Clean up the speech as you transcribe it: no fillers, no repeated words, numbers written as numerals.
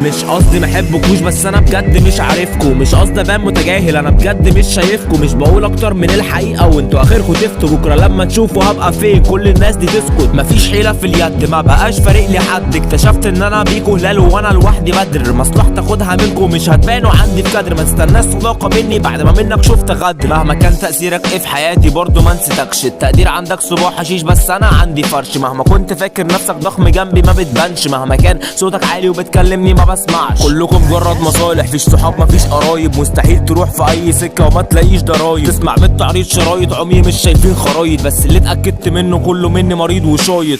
مش قصدي ما احبكوش، بس انا بجد مش عارفكو. مش قصدي ابان متجاهل، انا بجد مش شايفكو. مش بقول اكتر من الحقيقة وانتوا اخركوا تفتوا. بكره لما تشوفوا هبقى فين كل الناس دي تسكت. مفيش حيله في اليد، ما بقاش فارق لي حد. اكتشفت ان انا بيكو هلال وانا لوحدي بدر. مصلحتي اخدها منكو مش هتبانوا عندي في كدر. ما تستناش صداقه مني بعد ما منك شفت غدر. مهما كان تاثيرك ايه في حياتي برضو ما نسيتكش. التقدير عندك صباح حشيش بس انا عندي فرش. مهما كنت فاكر نفسك ضخم جنبي ما بتبانش. مهما كان صوتك عالي وبتكلمني ما بسمعش. كلكم مجرد مصالح، فيش صحاب مفيش قرايب. مستحيل تروح في اي سكة وما تلاقيش ضرايب. تسمع بالتعريض شرايط عمي مش شايفين خرايط. بس اللي اتاكدت منه كله مني مريض وشايط.